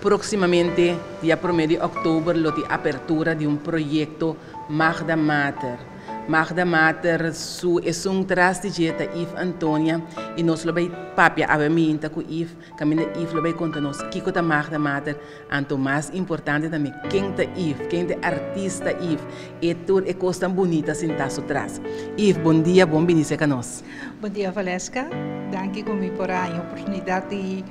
Próksimamente, dia promé di òktober lo tin apertura di un proyekto Magda Mater. Magda Mater su esun tras di dje ta Yves Antonia i nos lo bai papia awe minta ku Yves, kaminda Yves lo bai konta nos kiko ta Magda Mater, anto mas importante tambe ken ta Yves, ken ta e artista Yves, e tur e kosnan bunita sintá su tras. Yves, bon dia, bon bini serka nos. Bon dia Valeska, danki ku mi por a haña oportunidat di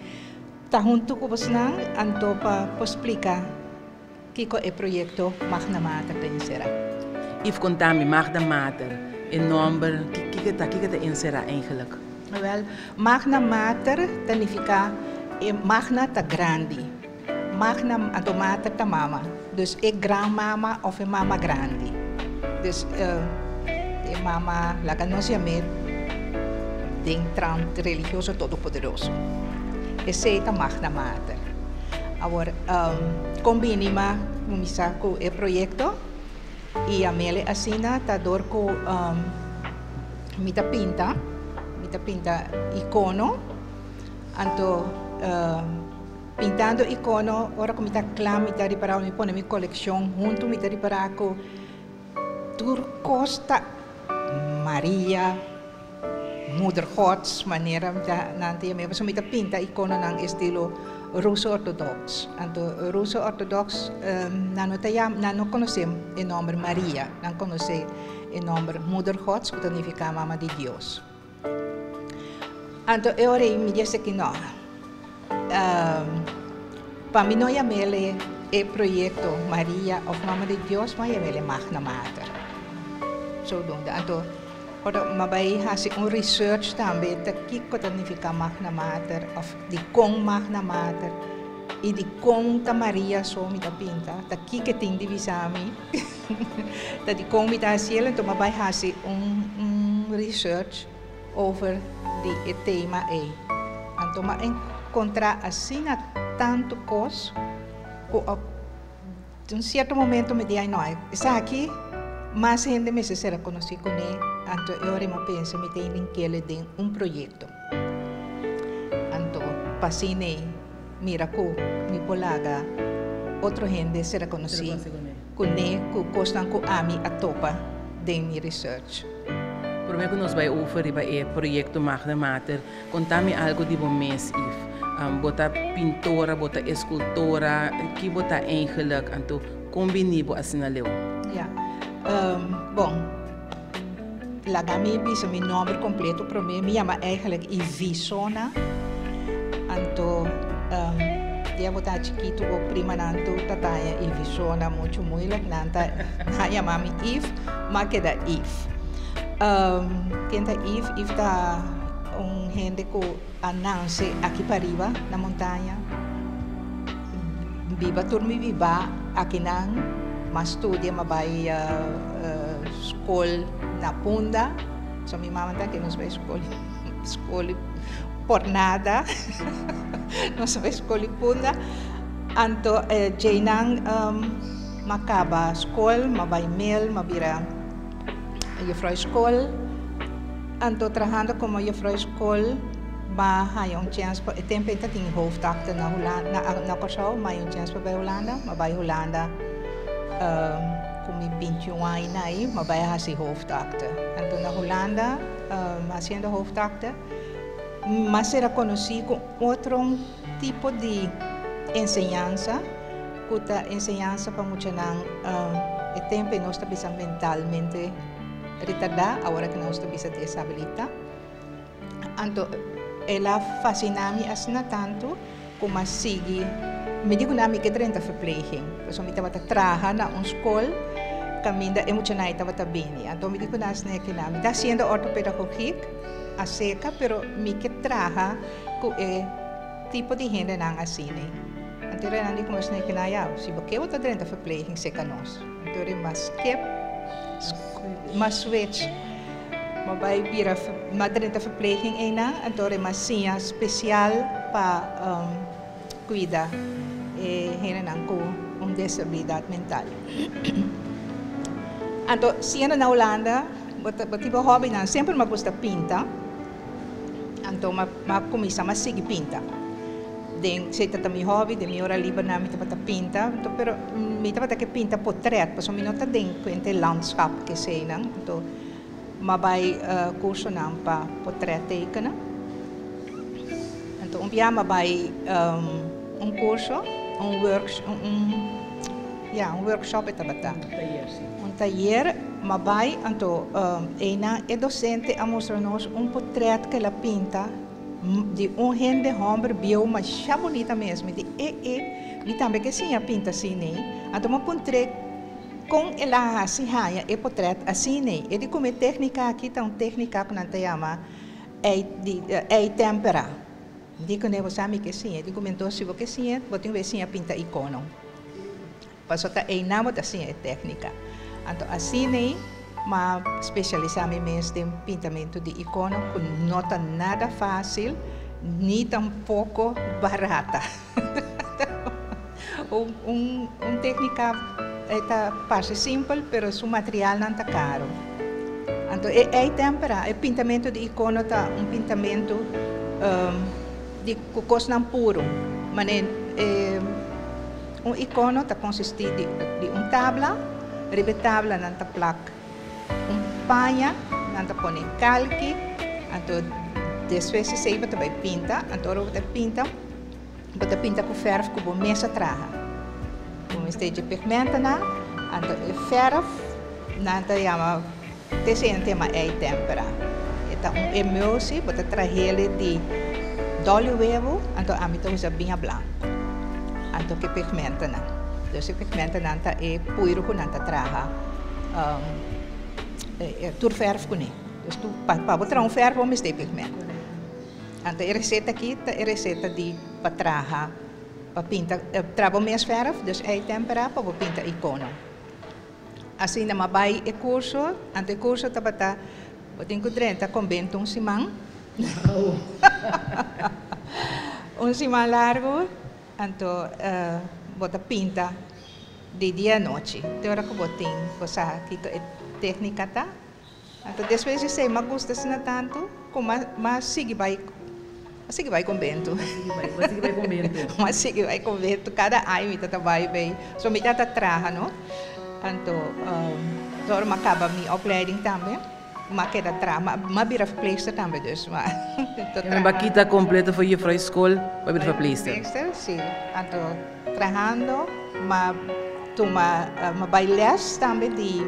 Ta huntu ku bosnan anto pa por splika kiko e proyekto Magna Mater ta enserá. Yves konta mi, Magna Mater, e nòmber, kiko ta, kiko ta enserá eigenlik? Wèl, Magna Mater ta nifiká e Magna ta grandi, Magna anto Mater ta mama, dus e gran mama òf e mama grandi. Dus e mama laga nos yam'é den trant religioso todopoderoso. Esei ta Magna Mater. Awor, kon bini m'a kuminsá ku e proyekto i yam'el asina ta dor ku mi ta pinta, mi ta pinta ikono, anto pintando ikono ora ku mi ta kla mi ta ripará mi pone mi kolekshon huntu mi ta ripará ku tur kos ta Maria. Moeder Gods, manera mi ta nan ta yam'é, pasobra mi ta pinta ikononan estilo Ruso Ortodoks. Anto Ruso Ortodoks nan no ta yama, nan no konosé e nòmber Maria, nan konosé e nòmber Moeder Gods ku ta nifiká Mama di Dios. Anto e ora ei mi di esaki nò, pa mi no yam'é e proyekto Maria òf Mama di Dios, mi a yam'é Magna Mater. Zodoende. Anto. Ora m'a bai hasi un research tambe ta kiko ta nifiká Magna Mater òf dikon Magna Mater i dikon ta Maria so mi ta pinta, ta kiko e tin di bisa mi, ta dikon mi ta hasi el, enton m'a bai hasi un un research over di e tema ei. Anto m'a enkontrá asina tantu kos ku Den un sierto momento mi di, ay no, esaki mas hende mester ser konosí kuné, anto e ora mi a pensa mi ta link'el den un proyekto. Anto pa asina ei mira ku mi por laga otro hende ser konosí kuné ku kosnan ku ami a topa den mi research. Promé ku nos bai ofer riba e proyekto Magna Mater, Konta mi algu di bo mes, Yves. Bo ta pintora, bo ta eskultora, ki bo ta eigenlik? Anto, kon bini bo asina leu? Ya. Bon, laga mi bisa mi nòmber kompleto promé. Mi yama eigenlik Yvisona. Anto, dia bo ta chikitu bo primanan tur ta taña Yvisona muchu muilik. Nan ta yama mi Yves, m'a keda Yves. Ken ta Yves? Yves ta un hende ku a nanse aki pariba na montaña. Biba tur mi biba akinan. M'a studia, m'a bai skol na Punda. So mi mama ta ke nos bai skol, skol por nada. Nos a bai skol di Punda. Anto djeinan m'a kaba skol, m'a bai mel, m'a bira. Juffrouw School, anto trahando como juffrouw School m'a haña un chens pa e tempo ei ta tin hoofdakte na Hulanda na Kòrsou m'a haña un chens pa bai Hulanda m'a bai Hulanda ku mi bintiun aña ei m'a bai hasi hoofdakte anto na Hulanda hasiendo hoofdakte m'a sera konosí ku otro tipo di enseñansa. Ku ta enseñansa pa muchanan e tempu ei nos ta bisa mentalmente retardá, awor ku nos ta bisa desabilitá. Anto el a fasiná mi asina tantu ku m'a sigui, mi di ku nan mi ke drenta verpleging, pasobra mi tabata traha na un skol kaminda e muchanan ei tabata bini. Anto mi di ku nan asina e kinan, mi ta hasiendo ortopedagogiek aserka, pero mi ke traha ku e tipo di hendenan asina ei. Anto Renan di kuma esnan kina ya, si bo ke bo ta drenta verpleging seka nos. Anto Ren mas skip, mas switch, bo bai bira mas drenta verpleging einan, anto Ren mas siña spesial pa kuida e hendenan ku un desabilidat mental. Anto siendo na Hulanda, bo ta bo tin bo hobbynan, semper mi a gusta pinta, anto mi a kuminsa mi a sigui pinta. Den esei ta mi hobby, den mi ora liber nan mi tabata pinta, anto pero mi tabata ke pinta potret, pasobra mi no ta den kuenta e landschap ku eseinan, anto m'a bai kursonan pa potret tekenen. Anto un bia m'a bai un kurso, un workshop, un ya un workshop e tabata. Un tayer si. Un tayer m'a bai, anto einan e docente a mustra nos un potret ku el a pinta di un hende hòmber bieu masha bunita mes. Mi di, e e, mi tambe ke siña pinta asina. Anto mi puntr'é kon el a hasi haña e potrèt asina. E di ku mi téknika aki ta un téknika ku nan ta yama ei di ei tempera. Mi di kuné, bo sa mi ke siña. E di ku mi, enton si bo ke siña, bo tin ku siña pinta ikono. Pasobra ta einan bo ta siña e téknika. Anto asina m'a spesialisá mi mes den pintamentu di ikono ku no ta nada fásil ni tampoko barata. Un un un téknika e ta parse simpel pero su materialnan ta karo. Anto e ei tempera, e pintamentu di ikono ta un pintamentu di ku kosnan puru, manera e. Un ikono ta konsistí di di un tabla, riba e tabla nan ta plak un paña, nan ta pone kalki, anto despues esei bo ta bai pinta, anto ora bo ta pinta, bo ta pinta ku fèrf ku bo mes a traha. Bo mester dje pigmentonan, anto e fèrf nan ta yama, te esei nan ta yama eitempera. E ta un emulsie, bo ta trahel di dòli webu, anto ami ta usa biña blanku. Anto ku e pigmentonan. Dus e pigmentonan ta e puiru ku nan ta traha tur fèrf kuné. Dus tu pa bo traha un fèrf bo mester e pigmento. Anto e reseta aki ta e reseta di pa traha pa pinta traha bo mes fèrf, dus eitempera pa bo pinta ikono. Asina m'a bai e curso, anto e curso tabata, bo tin cu drenta convento un siman, un siman largo, anto bo ta pinta di dia anochi, te ora cu bo tin, bo sa kico e tecnica ta. Anto despues di esei m'a gusta asina tanto cu m'a sigui bai, m'a sigui bai convento. M'a sigui bai convento. M'a sigui bai convento, cada aña mi ta ta bai bay. So mi ta ta traha no. Anto ora m'a caba mi opleiding tambe m'a keda traha, m'a bira verpleegster tambe dus m'a ta traha. Bo a kita completo for juffrouw school bo a bira verpleegster. Verpleegster, si. Anto trahando m'a tuma, m'a bai les tambe di.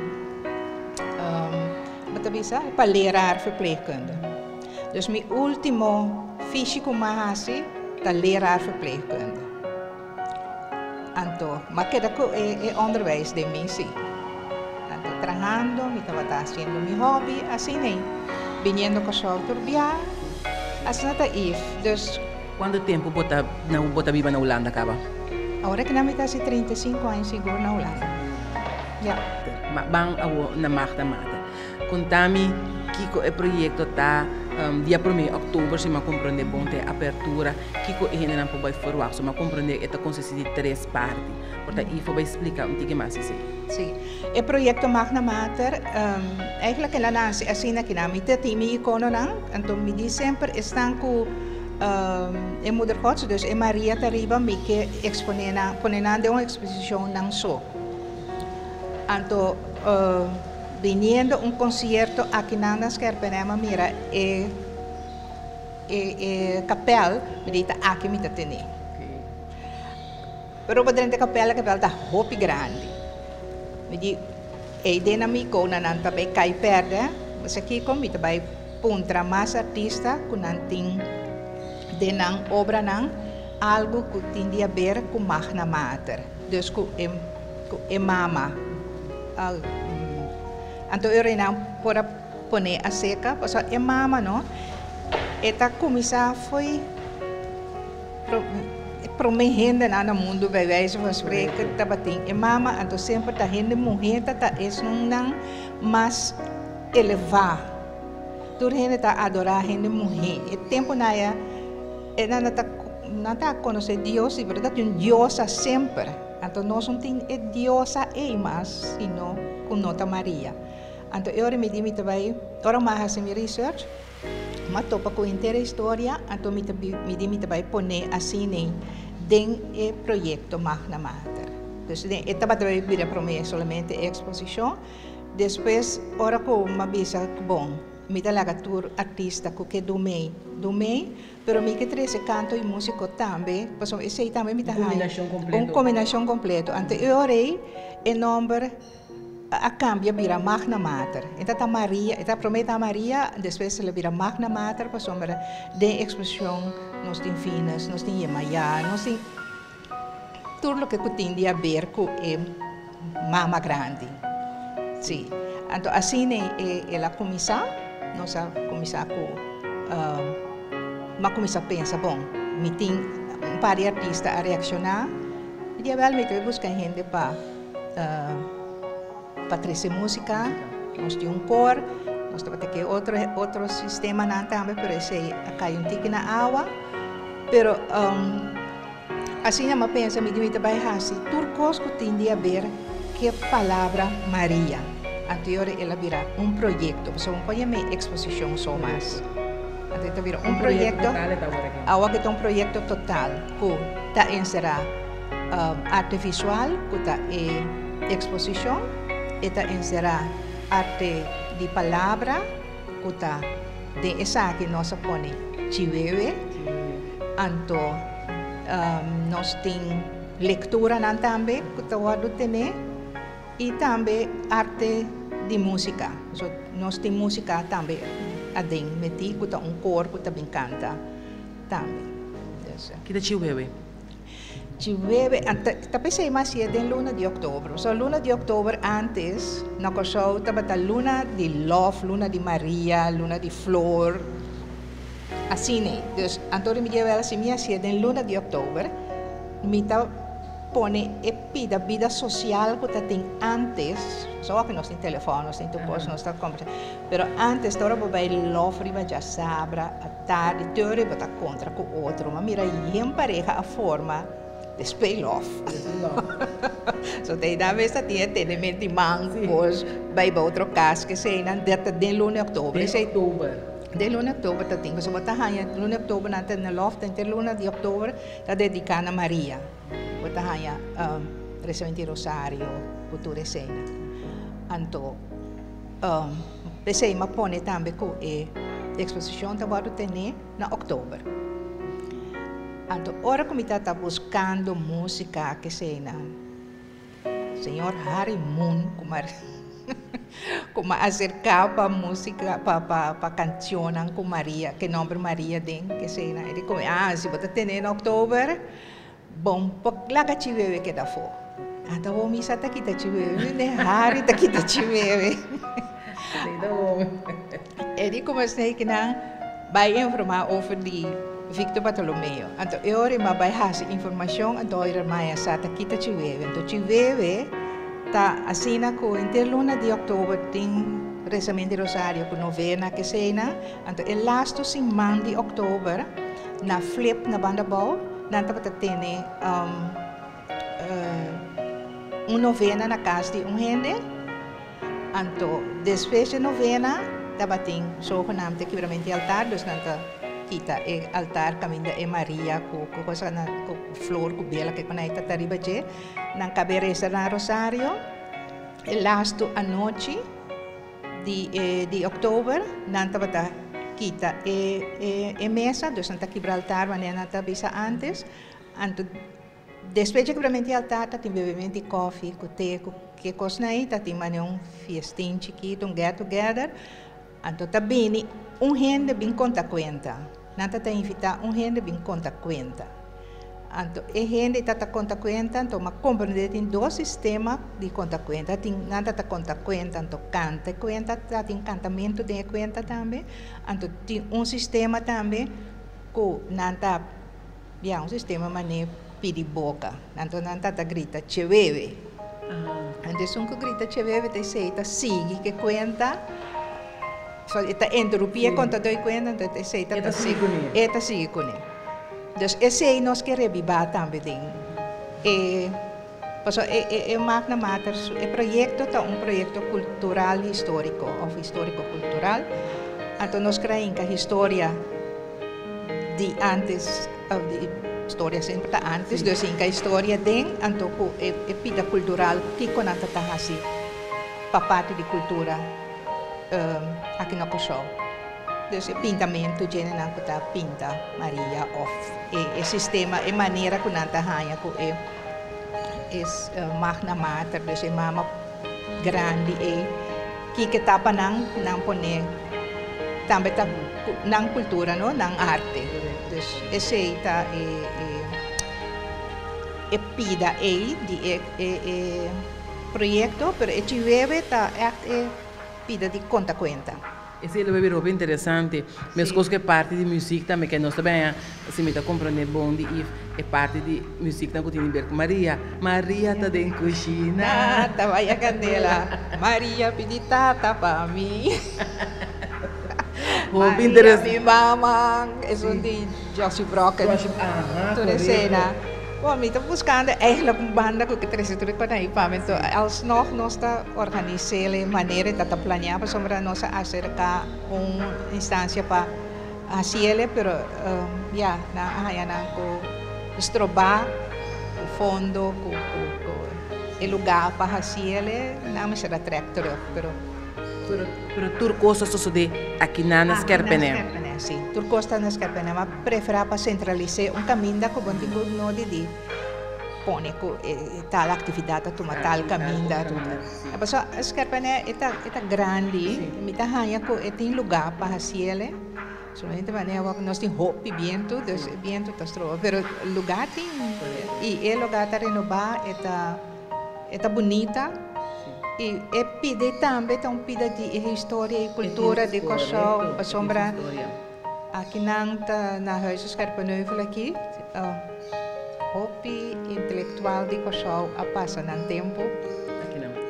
Bo ta bisa pa leraar verpleegkunde. Dus mi ultimo fishi ku m'a hasi ta leraar verpleegkunde. Anto m'a keda ku e onderwijs den mi si. Anto trahando mi tabata hasiendo mi hobby asina ei. Biniendo Kòrsou tur bia asina ta if. Dus. Kuantu tempu bo ta bo ta biba na Hulanda kaba? Awor aki nan mi ta hasi 35 aña sigur na Hulanda. Ya. Ma ban awo na Magda Mata. Konta mi kiko e proyekto ta dia promé òktober si mi a komprondé bon ta e apertura, kiko e hendenan por bai ferwagt. So mi a komprondé e ta konsistí di tres parti. Por ta Ifo bai splika un tiki mas esei. Sí. E proyekto Magna Mater eigenlijk el a nase asina ki nan mi ta tin mi ikononan, anto mi di semper esnan ku e Moeder Gods, dus e Maria ta riba mi ke eksponé nan, pone nan den un eksposishon nan so. Anto biniendo un concierto akinan na Scherpenhema a mira e e e kapel, mi di ta aki mi ta tene. Pero bo drenta e kapel, e kapel ta hopi grandi. Mi di ey den nan mi icona nan ta bay cay perde, bo sa kico mi ta bay puntra mas artista cu nan tin den nan obranan algo cu tin di haber cu Magna Mater. Dus ku e ku e mama. Anto e reinan por a pone aserka pasobra e mama no e ta kuminsá fo'i e promé hendenan na mundu bij wijze van spreken tabatin e mama anto semper ta hende muhé ta ta esunnan mas elevá. Tur hende ta adorá hende muhé. E tempunan aya e nan ta nan ta konosé Dios i pero ta tin un diosa semper. Anto nos no tin e diosa ei mas sino ku no ta Maria. Anto e ora mi di mi ta bai, ora mi a hasi mi research, M'a topa ku henter e historia, anto mi ta mi di mi ta bai pone asina den e proyekto Magna Mater. Dus den e tabata bai bira promé solamente e eksposishon, despues ora ku m'a bisa ku bon, mi ta laga tur artista ku ke dumei, dumei, pero mi ke trese kanto i músiko tambe, pasobra esei tambe mi ta haña un kombinashon kompleto. Anto e ora ei e nòmber a cambia bira Magna Mater. E ta ta Maria, e ta prome ta Maria, despues el a bira Magna Mater pasobra den exposicion nos tin Venus, nos tin Yemayá, nos tin tur loke cu tin di haber cu e mama grandi. Si. Anto asina el a cuminsa, nos a cuminsa cu, mi a cuminsa pensa, bon, mi tin un par di artista a reacciona, mi di awel mi ta busca hende pa. Pa trese músika, nos tin un kor, nos tabata ke otro otro sistemanan tambe, pero esei a kai un tiki na awa. Pero asina mi a pensa mi di mi ta bai hasi tur kos ku tin di haber ku e palabra Maria. Anto e ora el a bira un proyekto, pasobra un por yam'é eksposishon so mas. Anto e ta bira un proyekto, awor ke ta un proyekto total ku ta enserá. Arte visual ku ta e eksposishon, e ta enserá arte di palabra ku ta den esaki nos a pone chiwewe, anto nos tin lekturanan tambe ku ta wòrdu tené i tambe arte di músika. So nos tin músika tambe aden metí ku ta un kor ku ta bin kanta tambe. Kita chiwewe? Chiwewe, ta p'esei mas si'e den luna di òktober. Pasobra luna di òktober ántes na Kòrsou tabata luna di lòf, luna di Maria, luna di flor, asina. Dus anto di mi djebel si mi a si'e den luna di òktober, mi ta pone e pida bida sosial ku ta tin ántes, pasobra awor nos tin telefòn, nos tin tur kos, nos ta kombersá, pero ántes ta ora bo bai lòf riba djasabra, Tardi teori bo ta kontra ku otro, ma mira yen pareha a forma despues lòf. So te da bes ta tin e tenement di man ku bos bai ba otro kas ke eseinan det ta den luna di òktober. Den òktober. Den luna di òktober ta tin, pasobra bo ta haña luna di òktober nan ta na lòf, ta henter luna di òktober ta dediká na Maria. Bo ta haña rezamento di rosario ku tur eseinan. Anto. P'esei m'a pone tambe ku e eksposishon ta wòrdu tené na òktober. Anto ora ku mi tabata buskando músika kesei nan, señor Harry Moon ku m'a ku m'a aserká pa músika pa pa pa kanshonnan ku Maria ku e nòmber Maria den kesei nan e di komo ah si bo ta tené na òktober Bon por laga chiwewe keda afó. Ata wou misa ta kita chiwewe, mi ne Harry ta kita chiwewe. E di como esei ki nan bai informa over di Victor Bartolomeo. Anto e ora e ma bai hasi informacion anto ora maya sa ta kita chiwewe. Anto chiwewe ta asina cu henter luna di october tin rezamento di rosario cu novena kesei nan. Anto e lasto siman di october na Flip na banda abou. Nan tabata tene un novena na kas di un hende, anto despues dje novena tabatin zogenaamd e kibramento di altar, dus nan ta kita e altar kaminda e Maria ku kosanan ku flor ku bela ke konai ta ta riba dje, nan kabe resa nan rosario. E lastu anochi di e di oktober nan tabata kita e e mesa, dus nan ta kibra altar manera nan ta bisa antes. Anto despues dje kibramento di altar ta tin bebemento di kofi ku te ku ke kosnan ei, ta tin manera un fiestin chikito, un get together. Anto ta bini un hende bin konta kuenta. Nan ta ta invitá un hende bin konta kuenta. Anto e hende ta ta konta kuenta, anto m'a komprendé tin dos sistema di konta kuenta. Tin nan ta ta konta kuenta, anto kanta e kuenta, ta tin kantamentu den e kuenta tambe. Anto tin un sistema tambe ku nan ta, ya, un sistema manera pidi boka. Anto nan ta ta grita chewewe. Anto esun ku grita chewewe ta esei ta sigui ku e kuenta. So e ta interupí e kontadó e kuenta, anto esei ta ta sigui kuné. E ta sigui kuné. Dus esei nos ke rebibá tambe den e pasobra e e e Magna Mater su e proyekto ta un proyekto kultural históriko òf históriko kultural. Anto nos ke a hinka historia di antes, di historia semper ta antes, dus hinka historia den anto ku e pida kultural kiko nan ta ta hasi pa parti di kultura aki na Kòrsou. Dus e pintamentu djenenan ku ta pinta Maria òf e sistema, e manera ku nan ta haña ku e Magna Mater, dus e mama grandi ei, kiko ta pa nan, nan pone tambe ta nan kultura no, nan arte. Dus esei ta e e pida ei di e e proyekto, pero e chiwewe ta ègt e pida di konta kuenta. Esei lo bira hopi interesante. Meskos ku e parti di muzik tambe ke nos ta bini si mi ta komprende bon di Yves, e parti di muziknan ku tin di ber ku Maria. Maria ta den kushina. Ta baya kandela. Maria pidi tata pa mi. Hopi interesante. Maria mi mama, esun di Jossie Brokken. Aha, Tur esena. Bon, mi ta buskando eigenlijk un banda ku ke trese tur e kos pa mi. Enton alsnog nos ta organis'é manera e ta ta planeá pasobra nos a aserká un instansia pa hasiel, pero ya, nan a haña nan ku strobá ku fondo, ku ku e lugá pa hasiel, nan mester a trèk terug, pero. Pero tur kos ta sosodé akinan na Skèrpènè. Akinan na Skèrpènè, sí. Tur kos ta na Skèrpènè. M'a preferá pa sentralis'é un kaminda ku bo tin ku nodi di pone ku e tal aktividat ta tuma tal kaminda. Pasobra Skèrpènè e ta e ta grandi, mi ta haña ku e tin lugá pa hasiel. Solamente manera wak nos tin hopi bientu, dus e bientu ta stroba. Pero lugá tin i e lugá ta renobá, e ta. E ta bunita y e pida tambe ta un pida di e historia y cultura di Kòrsou pasobra akinan ta na Huize Scherpenheuvel aki hopi intelectual di Kòrsou a pasa nan tempu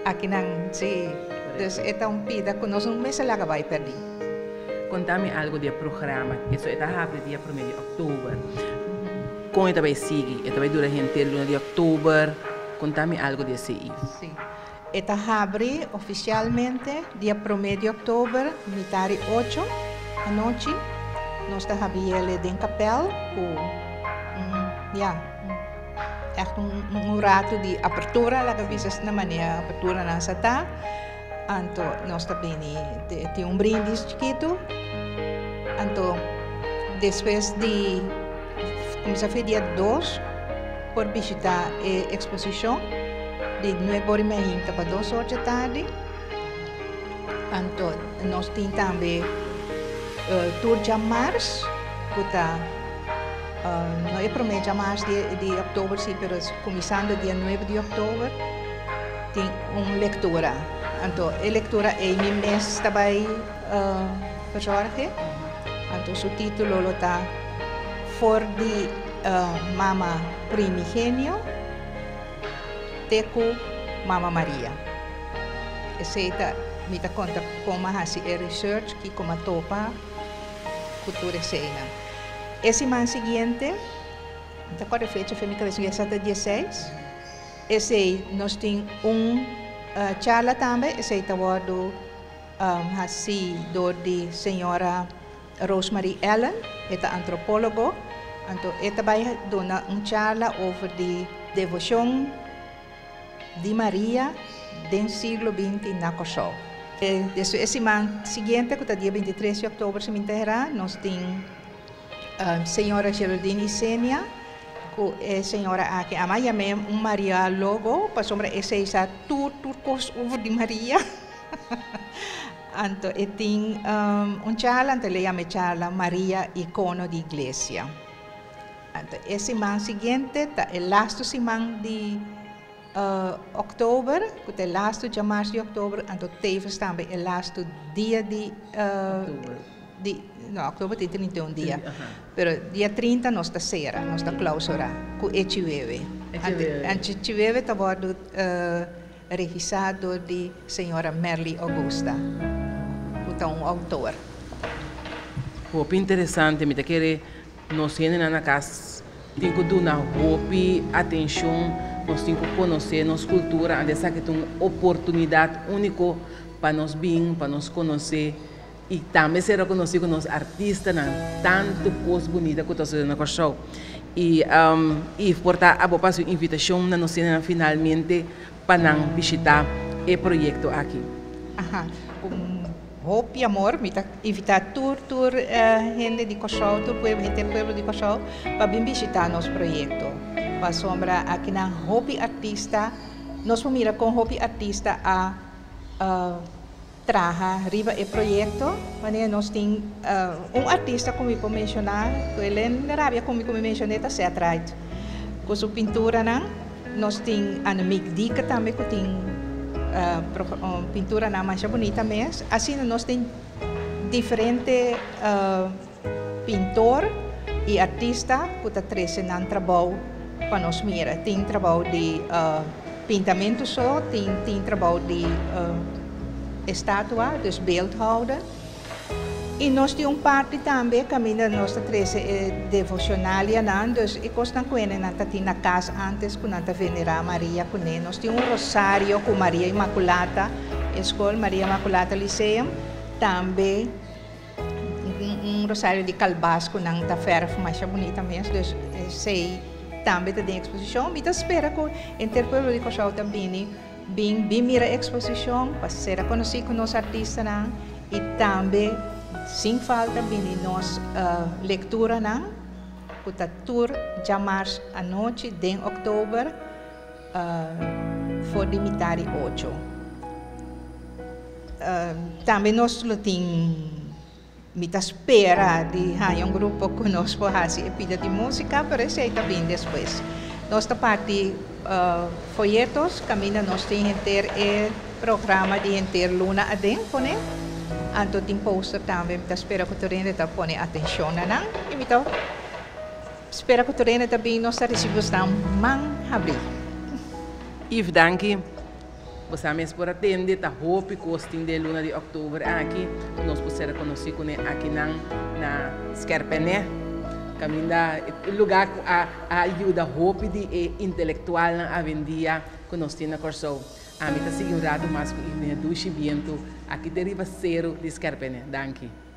akinan si dus e ta un pida ku nos no mester laga bai pèrdí. Konta mi algu di e programa, eso e ta habri dia promé di òktober. Kon e ta bai sigui? E ta bai dura henter luna di òktober? Konta mi algu di esei. Sí. E ta habri ofisialmente dia promé di òktober, mitari ocho anochi. Nos ta habri el den kapèl ku un, ya, ègt un ratu di apertura, laga bisa asina manera aperturanan sa ta. Anto nos ta bini tin un brindis chikitu. Anto despues di kuminsá fe dia dos por bishitá e eksposishon di nuebe ora i meinta pa dos or dje tardi. Anto nos tin tambe tur djamars ku ta no e promé djamars di òktober si pero kuminsando dia nuebe di òktober. Tin un lectura. Anto e lectura ei mi mes ta bai verzorgen. Anto su titulo lo ta For di Mama Primigenio te ku Mama Maria. Esei ta mi ta konta kon a hasi e research, kiko m'a topa ku tur eseinan. E siman siguiente, mi ta kòrda e fecha fe mi kabes, mi sa ta dieseis. Esei nos tin un charla tambe, esei ta wòrdu hasí dor di señora Rosemarie Allen, e ta antropólogo, anto e ta bai duna un charla over di devoshon di Maria den siglo binti na Kòrsou. Despues e siman siguiente ku ta dia bintitres di òktober si mi ta herá nos tin Señora Geraldine Isenia ku e señora aki ama yam'é un marialogo pasobra esei sa tur tur kos over di Maria. Anto e tin un charla anto el a yama e charla Maria icono di iglesia. Anto e siman siguiente ta e lastu siman di Oktober, ku ta e lastu djamars di oktober, anto tevens tambe e lastu dia di di no oktober tin 31 dia, pero dia 30 nos ta sera, nos ta klausura ku e chiwewe. Anto e chiwewe ta wòrdu regisá dor di señora Merly Augusta, ku ta un outor. Hopi interesante, mi ta kere Nos hendenan na kas tin ku duna hopi atenshon, nos tin ku konosé nos kultura, anto esaki ta un oportunidat úniko pa nos bin, pa nos konosé I tambe sera konosí ku nos artistanan, tantu kos bunita ku ta sucede na Kòrsou. I i por ta abo pa hasi un invitashon na nos hendenan finalmente pa nan bishitá e proyekto aki. Aha, ku hopi amor mi ta invitá tur tur hende di Kòrsou, tur pueblo, henter pueblo di Kòrsou pa bin bishitá nos proyekto. Pasobra akinan hopi artista, nos por mira kon hopi artista a traha riba e proyekto. Wanneer nos tin un artista ku mi por menshoná, ku el e rabia ku mi ku mi menshoné ta Seth Wright ku su pinturanan. Nos tin Annemiek Dieke tambe ku tin pinturanan masha bunita mes. Asina nos tin diferente pintor i artista ku ta trese nan trabou pa nos mira. Tin trabou di pintamentu so, tin tin trabou di estatua, dus beeldhouwen. I nos tin un parti tambe kaminda nos ta trese e devoshonalianan, dus e kosnan ku hendenan ta tin na kas ántes ku nan ta venerá Maria kuné. Nos tin un rosario ku Maria Inmakulata, e skol Maria Inmakulata Lyceum, tambe. Un rosario di kalbas ku nan ta fèrf masha bunita mes, dus esei tambe ta den eksposishon. Mi ta spera ku henter pueblo di Kòrsou ta bini bin bin mira e eksposishon pa sera konosí ku nos artistanan i tambe sin falta bini nos lekturanan ku ta tur djamars anochi den òktober for di mitar di ocho. Tambe nos lo tin, mi ta spera di haña un grupo ku nos por hasi e pida di músika, pero esei ta bin despues. Nos ta parti foyetos kaminda nos tin henter e programa di henter luna aden pone, anto tin poster tambe. Mi ta spera ku tur hende ta pone atenshon na nan i mi ta spera ku tur hende ta bin nos ta risibi bosnan man habrí. Yves, danki. Bo sa mes por a tende ta hopi kos tin den luna di òktober aki ku nos por ser konosí kuné akinan na Skèrpènè, kaminda e lugá ku a a yuda hopi di e intelektualnan awendia ku nos tin na Kòrsou. Ami ta sigui un ratu mas ku Ivne Dushi Bientu aki te riba seru di Skèrpènè. Danki.